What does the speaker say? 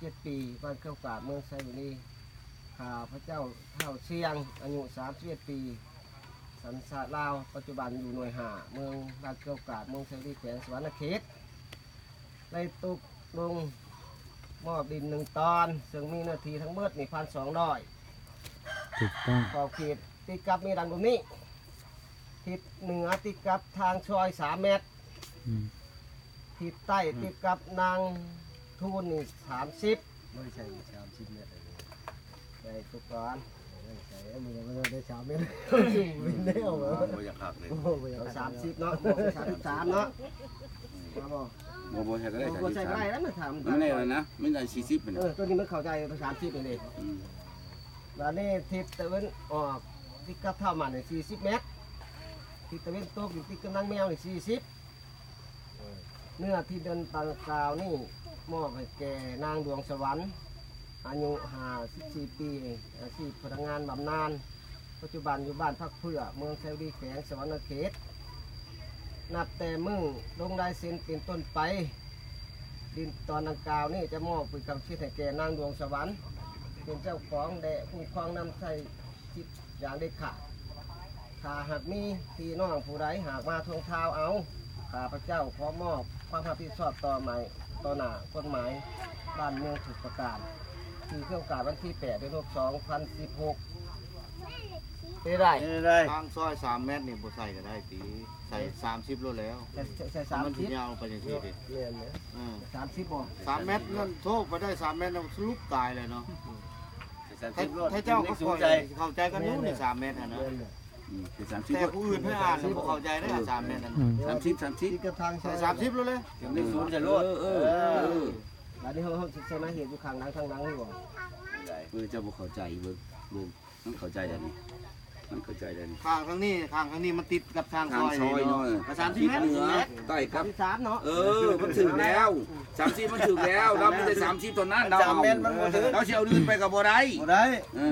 ເຈັດປີ ບ້ານເຂົ້າກາດ ເມືອງໄຊວະລີ. ຂ້າພະເຈົ້າ ທ້າວຊຽງ ອາຍຸ ສາມສິບເອັດປີ ສັນຊາດລາວ, ປັດຈຸບັນຢູ່ໜ່ວຍຫ້າ ເມືອງ ບ້ານເຂົ້າກາດ ເມືອງໄຊວະລີ ແຂວງສະຫວັນນະເຂດ ໄດ້ຕົກລົງມອບດິນໜຶ່ງຕອນ ເຊິ່ງມີເນື້ອທີ່ທັງໝົດນີ້ ພັນສອງຮ້ອຍ ຖືກຕ້ອງ ຂອບເຂດຕິດກັບມີດັ່ງໂດຍນີ້: ທິດເໜືອຕິດກັບທາງຊອຍສາມແມັດ, ອືມ ທິດໃຕ້ ອືມ ຕິດກັບນາງທູນນີ້ສາມສິບ ບໍ່ໃຊ່ສາມສິບແມັດເລີຍ ໄດ້ທຸກກອນ ໄດ້ໃສ່ ເອີ ມື້ນີ້ມັນໄດ້ສາມແມັດ ເປັນແນວ ບໍ່ຢາກຄັກເລີຍ ບໍ່ຢາກ ເອົາສາມສິບເນາະ ບວກເປັນສາມສິບສາມເນາະ ມາບໍ່ ບໍ່ ບໍ່ໃສ່ກໍໄດ້ ບໍ່ໃສ່ກໍໄດ້ ສາມສິບສາມ ແລ້ວມັນຖາມ ມັນໄດ້ແລ້ວນະ ມັນໄດ້ສີ່ສິບ ເອີ ຕົວນີ້ມັນເຂົ້າໃຈສາມສິບນີ້ ອືມ ບາດນີ້ທິດຕາເວັນອອກ ຕິດກັບທ້າວໝັ້ນນີ້ສີ່ສິບແມັດ, ທິດຕາເວັນຕົກຢູ່ຕິດກັບນາງແມວນີ້ສີ່ສິບ. ເນື້ອທີ່ດິນດັ່ງກ່າວນີ້ມອບໃຫ້ແກ່ນາງດວງສະຫວັນ ອາຍຸຫ້າສິບສີ່ປີ, ອາຊີບພະນັກງານບຳນານ, ປັດຈຸບັນຢູ່ບ້ານຜັກເຜືອ ເມືອງໄຊວະລີ ແຂວງສະຫວັນນະເຂດ. ນັບແຕ່ມື້ລົງລາຍເຊັນເປັນຕົ້ນໄປ, ດິນຕອນດັ່ງກ່າວນີ້ຈະມອບເປັນກຳສິດໃຫ້ແກ່ນາງດວງສະຫວັນ ເປັນເຈົ້າຂອງ ແລະ ຄຸ້ມຄອງນຳໃຊ້ ສິດຢ່າງເດັດຂາດ. ຖ້າຫາກມີພີ່ນ້ອງຜູ້ໃດຫາກມາທວງທາວເອົາ, ຂ້າພະເຈົ້າຂໍມອບຄວາມຮັບຜິດຊອບຕໍ່ໝາຍ, ຕໍ່ໜ້າກົດໝາຍບ້ານເມືອງທຸກປະການ. ທີ່ເຄື່ອງການວັນທີແປດ ເດືອນຫົກ ສອງພັນສິບຫົກ ເປັນໄດ້ ເປັນໄດ້. ທາງຊອຍສາມແມັດນີ້ບໍ່ໃສ່ກໍໄດ້ຕິ? ໃສ່ສາມສິບໂລດແລ້ວ. ໃສ່ ໃສ່ ໃສ່ສາມສິບ ມັນຊິຍາວໄປຈັ່ງຊີ້ຕິ? ແມ່ນແຫຼະ ເອີ ສາມສິບບໍ່? ສາມແມັດນັ້ນ ໂທ ໄປໄດ້ສາມແມັດນັ້ນ ສະຫຼຸບຕາຍແລ້ວເນາະ. ໃສ່ສາມສິບໂລດ ໃຫ້ເຈົ້າກັບຂ້ອຍເຂົ້າໃຈກັນຢູ່ ແມ່ນແຫຼະ ນີ້ສາມແມັດຫັ້ນນະ ແມ່ນແຫຼະ ອືມ ໃສ່ສາມສິບ ແຕ່ຜູ້ອື່ນເພິ່ນອ່ານບໍ່ເຂົ້າໃຈເດ້ ສາມແມັດຫັ້ນ ອືມ ສາມສິບ ສາມສິບ ຕິດກັບທາງຊອຍ ໃສ່ສາມສິບໂລດເລີຍ ເປັນເລກສູນໃສ່ໂລດ ເອີ ເອີ ເອີ ບາດນີ້ເຮົາ ເຮົາຊິໃສ່ມາເຮັດຢູ່ຂ້າງຫຼັງ ທາງຫຼັງນີ້ບໍ່? ເອີ ເຈົ້າບໍ່ເຂົ້າໃຈ ເບິ່ງ ເບິ່ງ ມັນເຂົ້າໃຈແລ້ວນີ້ ມັນເຂົ້າໃຈແລ້ວນີ້ ຂ້າງທາງນີ້ ຂ້າງທາງນີ້ມັນຕິດກັບທາງຊອຍ ທາງຊອຍເນາະ ເນາະ ສາມສິບແມັດ ສາມສິບແມັດ ໃຕ້ກັບ ສາມສິບສາມເນາະ ເອີ ມັນຖືກແລ້ວ ສາມສິບມັນຖືກແລ້ວ ລາວມີແຕ່ສາມສິບເທົ່ານັ້ນ ລາວ ສາມແມັດມັນບໍ່ຖືກ ລາວຊິເອົາອື່ນໄປກໍບໍ່ໄດ້ ບໍ່ໄດ້ ເອີ